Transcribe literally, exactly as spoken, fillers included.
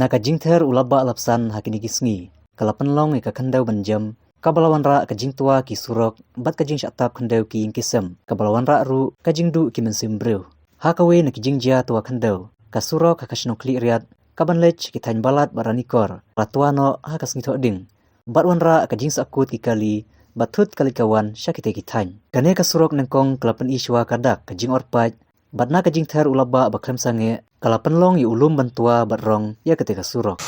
Na ka jingther u lapbah lapsan ha kine ki sngi, ka la pynlong ïa ka khyndew ban jem, kaba la wanrah ka jingtwa ki surok bad ka jingshah tap khyndew ki ïing ki sem, kaba la wanrah ruh ka jingduh ki mynsiem briew. Ha kawei na ki jingjia twa khyndew, ka surok ha ka shnong Khliehriat, kaban leit ki thaiñ Balat bad Ranikor, la twa noh ha ka sngi Thohdieng, bad wanrah ka jingsahkut ki kali bad thut ka leit ka wan sha kitei ki thaiñ. Kane ka surok nyngkong ka la pyni shuwa ka dak ka jingor paid, bad na ka jingther u lapbah ba khlem sangeh, ka la pynlong ïa u lum ban twa bad rong ïa katei ka surok.